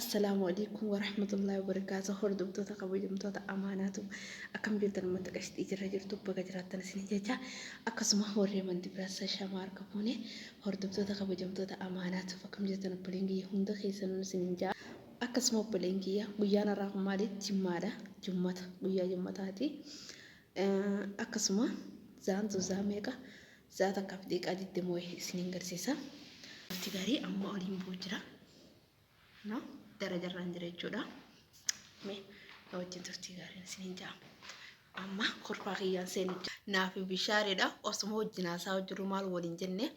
Assalaamu alaikum warahmatullahi wabarakaatuh. Hordoftoota kabajamtoota amaanaatu akkam jirtan uummata qashxii jirra jirtu baga jiraattan isin jecha akkasuma warri amantii biraas shamaa harka fuune hordoftoota kabajamtoota amaanaatu akkam jirtan obboleen kiyya hunda keessanuu isin jaa akkasuma obboleen kiyya guyyaan har'aa kun maali jimmaadha jummata guyyaa jummataati akkasuma zaantu zaa meeqa zaa takkaaf daqiiqaa digdama wayii isiniin garsiisa. Gaarii amma oliin bu'u jira. No, darajarraan jira jechuudha. Mee na wajjin turtii gaariin isiniin ja'a. Amma kurfaa kiyyaan seenu jira. Naafi bishaareedha. Osuma wajjin haasaa jiru maal waliin jenne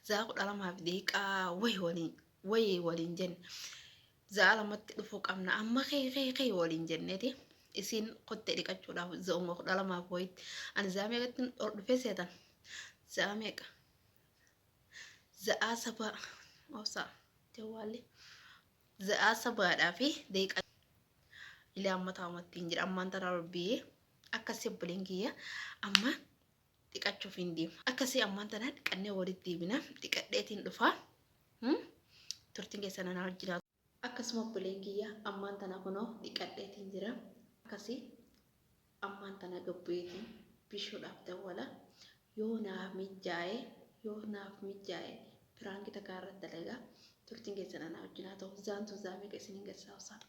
za'a 12:00 wayi waliin wayi waliin jenne. Za'a 2tti dhufuu qabna amma kee kee kee waliin jenneeti. Isiin kottee dhiqachuudhaaf za'uma 12f wayitti. Ani za'a meeqatti ol dhufee seetan? Za'a meeqa? Za'aa sabaa obsaa jawwaalli za'aa sabaadhaa fi daqiiqaa ilaa amma taa'umatti hin jira ammaan tanaa rabbiyee akkasii obboleen kiyya amma dhiqachuuf hin deema akkasii ammaan tanaa dhiqannee walitti deebina dhiqadheetiin dhufaa turtiin keessan anaa wajjin. Akkasuma obboleen kiyya ammaan tana kunoo dhiqadheetiin jira. Akkasii ammaan tana gabbu'eetiin bishuudhaaf dawwala. Yoo naaf mijjaa'e yoo naaf mijjaa'e piraanki takkaa irratti dalaga. Turtiin keessan anaa wajjin haa ta'u. Zaantu zaa meeqa isiniin garsiisa obsaa.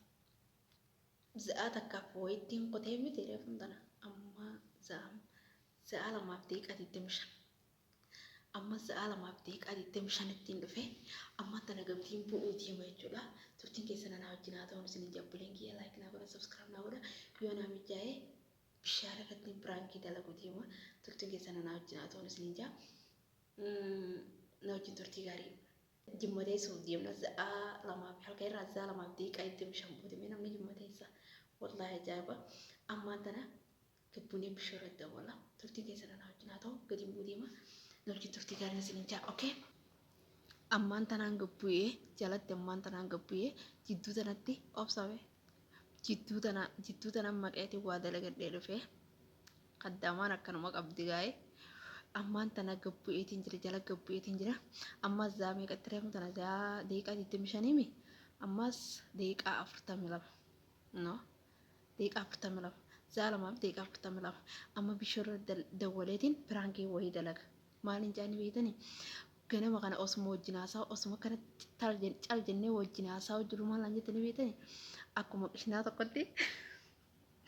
Za'aa takkaaf wayittiin qotee miti reefuun tana amma za'aa 2:25. Amma sa'a 2:25ttiin dhufe. Amma tana gabtiin bu'uu deema jechuudha. Turtiin keessan anaa wajjin haa ta'uun isin jabbuleen kiyya like naa godha subscribe naa godha. Yoo naa mijaa'e bishaan irratti piraankii dalagu deema. Turtiin keessan anaa wajjin haa ta'uun isin jaa. Na wajjin turtii gaarii. Jimma teessuuf deemna sa'a lamaaf halkan irraa sa'a 2:25 booda mee namni jimma teessa. Wallaahi ajaa'iba. Ammaan tana Gabbuunee bishoo irratti dawwala. Turtiin keessan anaa wajjin haa ta'u. Gadi bu'uu deema. Na wajjin turtii gaariin isiniin jaa. Okay. Ammaan tanaan gabbu'ee jalatti ammaan tanaan gabbu'ee jidduu tanatti obsame. Jidduu tana jidduu tanan maqeetiin waa dalagadhee dhufee. Kaddaamaan akkanuma qabdi gaa'e. Ammaan tana gabbu'eetiin jira jala gabbu'eetiin jira. Ammas zaa meeqatti reefu tana zaa daqiiqaa 25 mi? Ammas daqiiqaa 42. No. Daqiiqaa 42. Sa'a 2:42. Amma bishoorra dawwaleetiin piraankii wayii dalaga. Maaliin jaanii beektanii? Ganama kana osuma wajjin haasawa osuma kanatti cal jennee wajjin haasawa jiru maal naan jettanii beektanii? Akkuma qishnaa tokkotti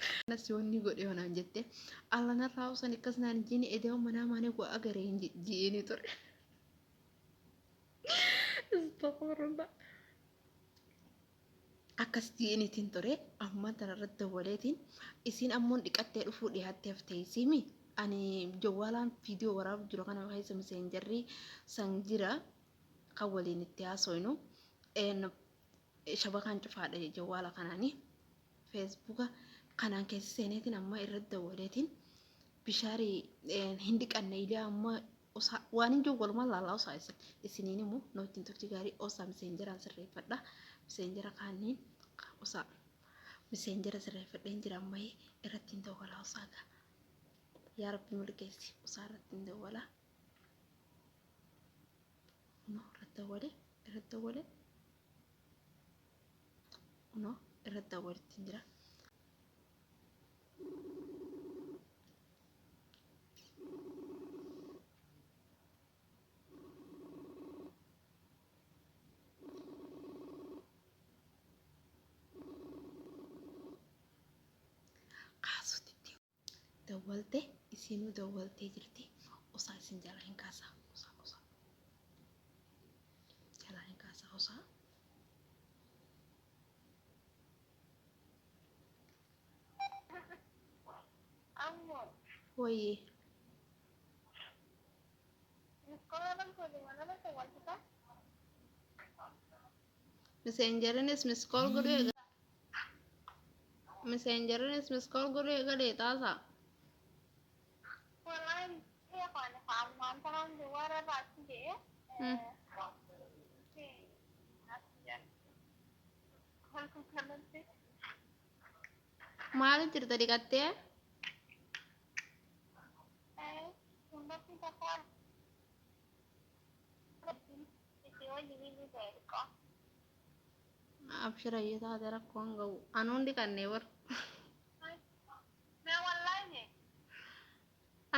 kanas yoonni godhe naan jette alla narraa usan akkas naan hin jeeni edee manaa maanee waa agaree hin jeeni ture. Astaghfirullah. Akkas ji'iniitiin ture ammaan tana irratti dawwaleetiin isiin ammoon dhiqattee dhufuu dhiyaatteef teessiimi ani jawwaalaan viidiyoo waraabu jiru kana keessa miseenjarri san jira kan waliin itti haasoynu shabakaan cufaadha jawwaala kanaani feesbuuka kanaan keessa seeneetiin amma irratti dawwaleetiin bishaarii hin dhiqanne ilaa amma Osaa waan hin jiru walumaan laallaa osaa isin isiniin immoo na wajjin turtii gaarii osaa miseenjaraan sirreeffadha miseenjara kaaniin osaa miseenjara sirreeffadheen jira ammayee irratti hin dawwalaa osaa gaa yaa rabbi milkeessi osaa irratti hin dawwalaa no irratti dawwalee irratti dawwalee no irratti dawwalitti hin jira. Kaasuutti dawwalte isinuu dawwaltee jirti osaa isin jalaa hin kaasaa osaa osaa jalaa hin kaasaa osaa. Ammoo. Wayyee. Miskola nama sawwalchisa. Miseenjerinis miskool godhuu eegale. Miseenjerinis miskool godhuu eegale xaasaa. Wallahi beekaan ammaan tanaan warra irraa achi jedhee. Maaliif jirta dhiqattee? Abshira iyyuu taate rakkoon qabu. Anuun dhiqannee bar. Mee wallaahi.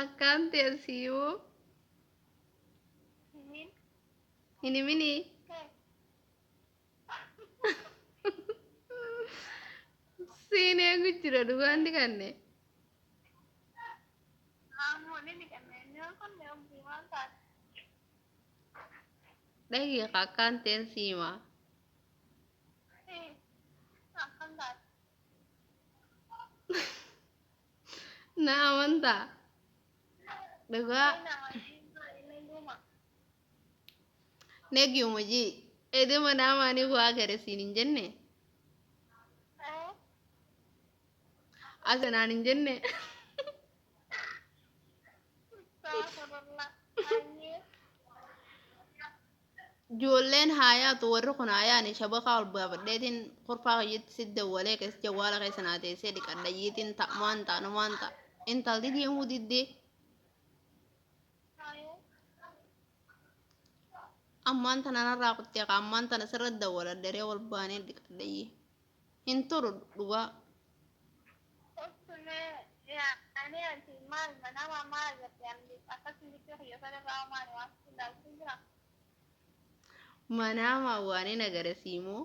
Akkaan ta'e siiyuu Himin. hin himinii. Siin eegu jira dhugaan dhiqanne. Ammoo ni dhiqanne inni kun obbii maal taate. Dhagii akkaan ta'e siima. Akkam taate. Na amantaa. Dhugaa. Neegiyuma jii. Edema naamaanii waa gare siin hin jenne. Asanaan hin jenne. Ijoolleen haa yaatu warri kun haa yaani shabakaa ol baafadheetiin kurfaa kiyyitti si dawwalee keessa jawwaala keessa naa teessee dhiqadha yiitiin ta'a maan ta'a numaan ta'a. Intalli deemuu diddee ammaan tana narraa kuttee kaa ammaan tana sirra dawwaladheree wal baanee dhiqadha yii. Hin turu dhugaa. Manaamaa waan hin agarsiimoo.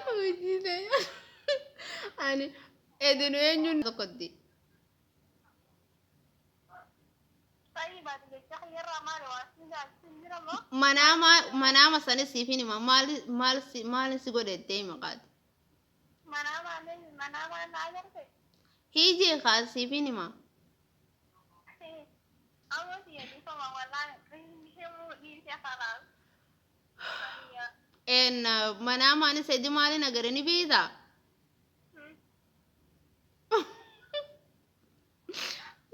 Hojii ta'e. Ani edinu eenyuun tokkotti. Manaama manaama sanis siif hin hima maali maal si maal si godhettee hima qaati. Hiijee kaa siif hin hima. En manaamaanis edi maaliin agare ni beektaa?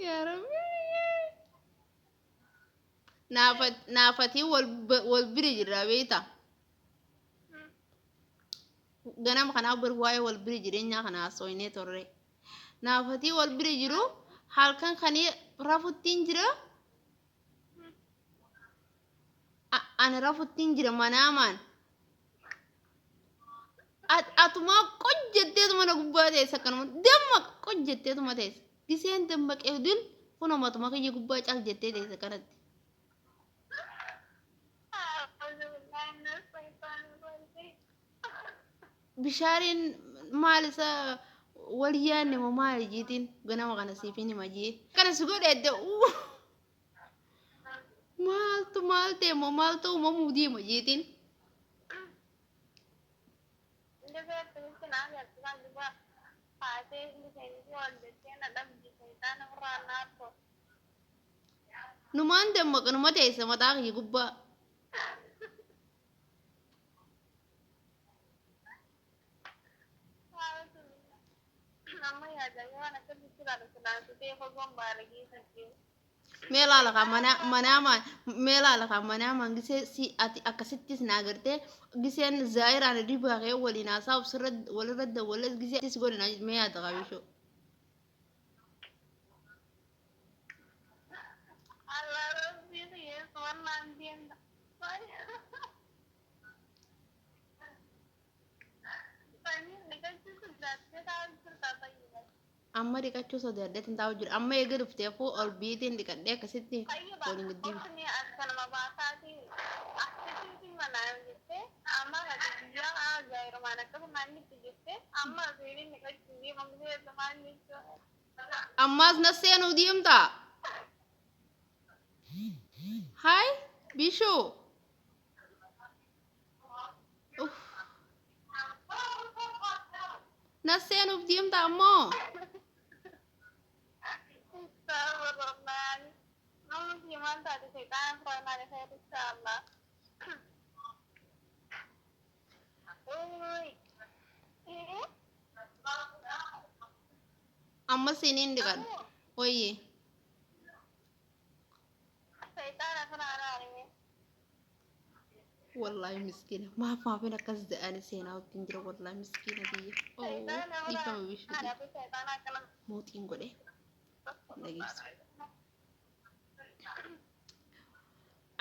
Yaa Rabbi. Naafatii wal bira jirra beektaa? Ganama kanaa bar waa'ee wal bira jireenyaa kana haasofnee turre. Naafatii wal bira jiru halkan kanii rafuttiin jira. Ani rafuttiin jira manaamaan. Atumaa qojjetteetuma na gubbaa teessa akkanuma damma qojjetteetuma teessa. Giseen dammaqee dil kunoo matuma kiyya gubbaa cal jettee teessa kanatti. Bishaariin maal isa wal yaanne moo maali jiitiin ganama kana siif hin hima jee. Kana si godhe edda maaltu maal ta'e moo maaltu uumamuu deema jiitiin. Numaan dammaqa numa teessa mataa kiyya gubbaa. Mee laala kaa manaa manaamaan mee laala kaa manaamaan gisee si ati akkasittis na agartee giseen zaayiraan ribaa kee waliin haasaa'uuf sirra walirra dawwalles gisee tis godhe na mee yaada kaa bishoo. Amma dhiqachuu sodaadheetiin taa'u jira. Amma eega dhufteefuu ol biitiin dhiqadhee akkasitti waliin giddiibi. Ammaas na seenuu deemtaa? Haay bishoo. Uff. Na seenuuf deemtaa ammoo? Amma siiniin dhiqadha. Wayyi. Wallaahi miskiina. Maaf maafin akkas jedhani seenaa wajjin jira wallaahi miskiina biyya. Oo dhiifama bishuuti. Mootiin godhe. Dhageessu.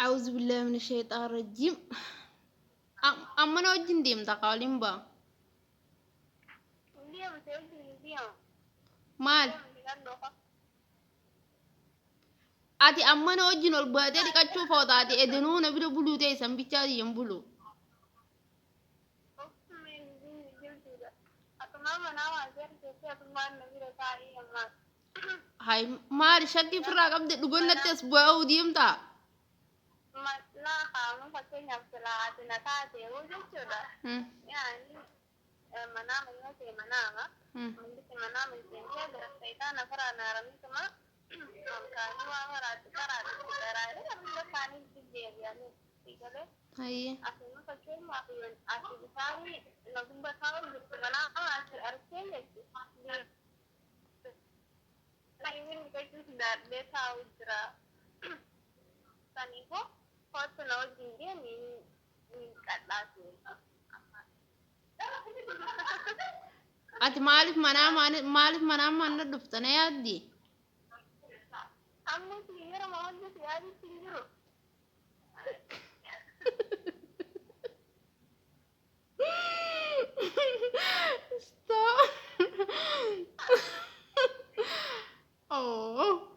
A'uuzu billaahi mina sheexaan rajiim. Amma na wajjin deemta kaawaliin ba'a. Maal? Ati amma na wajjin ol baatee dhiqachuu footaate edenuu na bira buluu ta'e san bichaa hin bulu. Hay maali shakkii ofirraa qabde dhugoon natti as bu'aa deemtaa? Hayyee. Ati maaliif manaa maaliif manaa mana dhufta na yaaddi? Stop. Oh.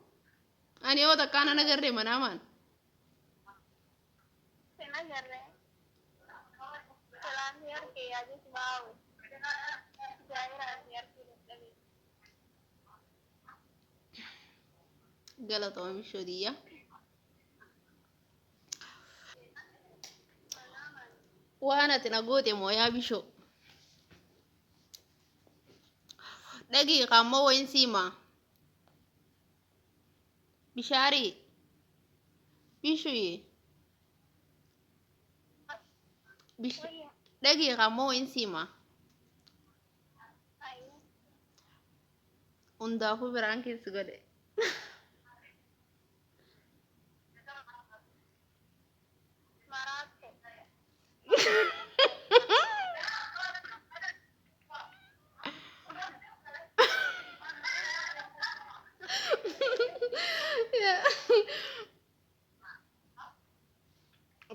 Ani yoo takkaan an agarree manaa maan. Galatooma bishootiyya. Waan ati na goote moo yaa bishoo. Dhagii qaammoo wayin siimaa. Bishaarii. Bishuyi. Dhagii qaammoo wayin siimaa. Hundaafuu biraan keessi godhe.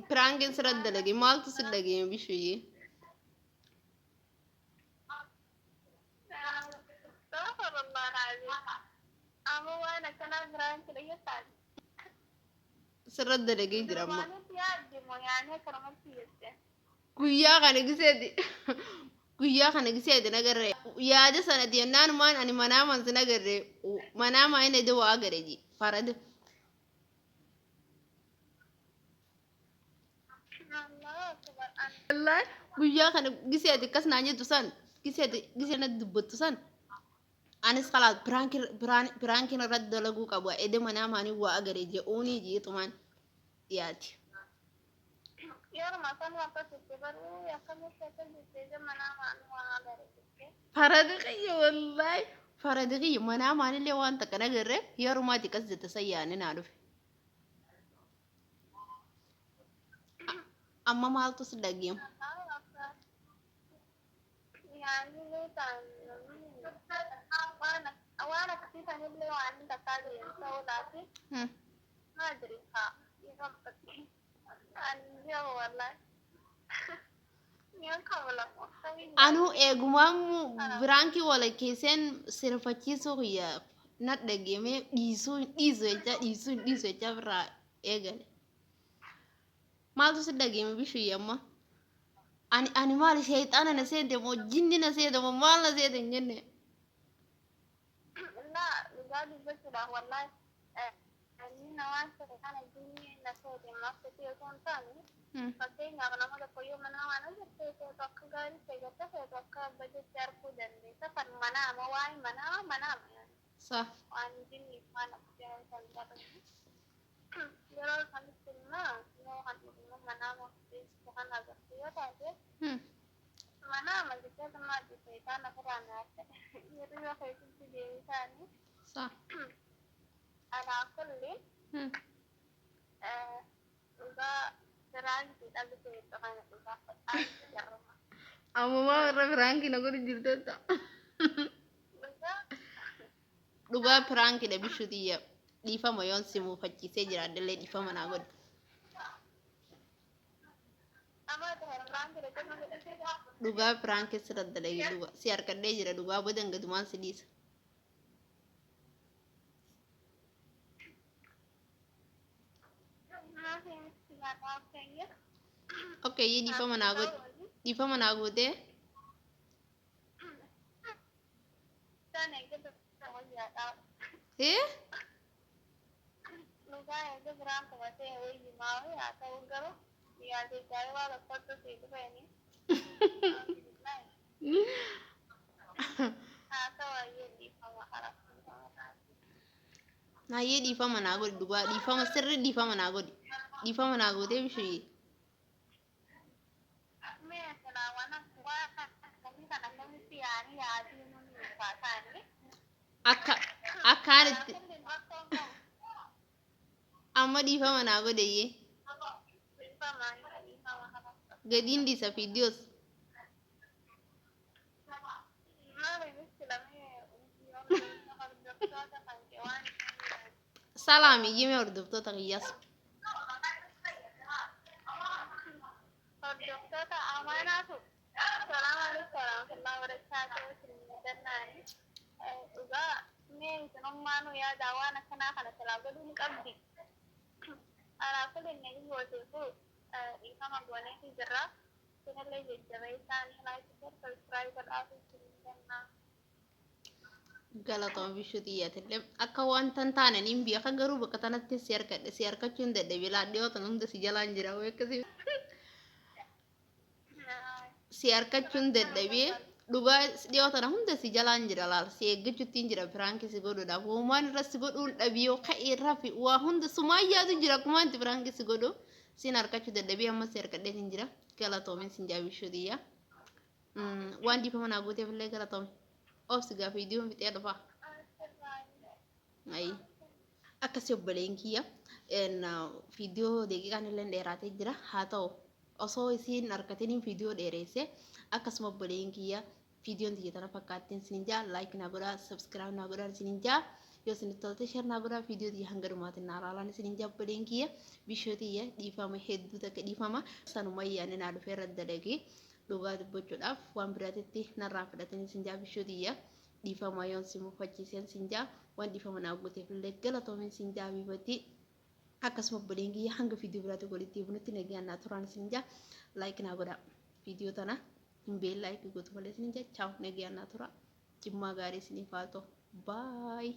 Piraankiin sirra dalage maaltu si dhageenye bishuyyee? Sirra dalagee jira amma. Guyyaa kana giseeti guyyaa kana giseeti nagarree yaada sana jennaan maan ani manaa man si nagarree manaa maa inni ede waa gare ji farada. Wallaahi guyyaa kana giseeti akkas naan jettu san giseeti gisee natti dubbattu san anis kalaas piraankiin irratti dalaguu qabu ede manaa maanii waa agare je'uunii jeetumaan dhiyaate. Yeruma san akkas jette baruu akkamitti akkas jette manaa maan waa agare jette. Faradi kiyya wallaahi faradi kiyya manaa maanillee waan takka nagarre yerumaati akkas jette san yaanni naa dhufe. Amma maaltu si dhageema? Waan akkasii sanillee waan takkaa jiran ta'uu laati. Maadri haa Anuu eegumaan biraankii wala keesseen sirfachiisuu kiyya na dhageemee dhiisuu hin dhiisu jechaa dhiisuu hin dhiisu jechaa birraa eegale. Maaltu si dhageeme bishuyya amma? Ani maali sheexaana na seente moo jinni na seente moo maal na seente hin jenne. Laa dhugaa dubbachuudhaaf wallaahi inni namaan kana jinni na seete maafsiti osoo hin taane fakkeenyaaf nama tokko yoo mana waan agartee feetu akka gaarii eegatte feetu akka bajetti arguu dandeessa kan manaama waa'ee manaama manaama Sa. waan jinni waan akka kan barreessu yeroo sanitti immoo yoo kan immoo manaama kan agartu yoo taate manaama jettee maaddi seetaan ofirraa nyaate hirriba keessatti deebisaanii Sa. alaa kulli dhugaa biraankiidha. Ammumaa irra piraankii na godhu jirtetta. Dhugaa piraankidha bishuu tiyya. Dhiifama yoon si muufachiisee jiraadhellee dhiifama naa godhi. Dhugaa piraankii sirra dalage dhugaa. Si harkadhee jira dhugaa booda gadumaan si dhiisa. Okay, dhiifama naa godhi. Dhiifama naa gootee. Eh? Naayyee dhiifama naa godhi dhugaa dhiifama sirri dhiifama naa godhi. Dhiifama naa gootee bishii. Akka akkaan itti amma dhiifama naa godheyyee. Gadiin dhiisa viidiyoos. Salaam iyyime hordoftoota kiyyaas. Hordoftoota amaanaatu. Salaamu alaikum warahmatullahi wabarakatuh. Isin dhugaa mee isinummaanuu yaada waan akkanaa kana silaa godhuu ni qabdi. Alaa kulli inni gooteefu dhiifama gooneefi jirra. Isinillee jajjabeessaa ni like, share, subscribe godhaafi isin jennaa. Galatoma bishuu xiyyaatillee akka wanta hin taane niin beeka garuu bakka tanatti si harkadhe si harkachuu hin dadhabe laadhiyoo tan hunda si jalaan jira wayii akkasii si harkachuu hin dadhabee dhugaa dhiyoo tana hunda si jalaan jira laal si eeggachuutti hin jira piraankii si godhuudhaaf uumaan irra si godhuun dhabiyoo ka'ee rafi waa hunda sumaayyaatu jira akkumaan itti piraankii si godhu sin harkachuu dadhabee amma si harkadhee hin jira galatoomin sin jaa bishuu xiyyaa waan dhiifama naa gooteef illee galatoomi obsi gaa viidiyoon fixee dhufaa. Ayi. Akkasii obboleen kiyya viidiyoo daqiiqaan illee dheeraatee jira haa ta'u osoo isiin harkatiniin viidiyoo dheereesse akkasuma obboleen kiyya viidiyoon tiyya tana fakkaattiin isinin jaa like naa godhaa subscribe naa godhaa isinin jaa yoo isinitti tolte share naa godhaa viidiyoo tiyya hanga dhumaatiin naa laalaan isinin jaa obboleen kiyya bishoo tiyya dhiifama hedduu takka dhiifama sanuma yaanni naa dhufee irra dalagee dhugaa dubbachuudhaaf waan biraatitti narraan fudhatin isin jaa bishoo tiyya dhiifama yoon si mufachiiseen sin jaa waan dhiifama naa gooteef illee galatoomin sin jaa habiibati akkasuma obboleen kiyya hanga viidiyoo biraatti walitti deebinutti nagaan naa turaan isin jaa like naa godhaa viidiyoo tana hin been like gootu malee isin jaa chaaw nagaan naa turaa jimmaa gaarii isiniif haa ta'u baay.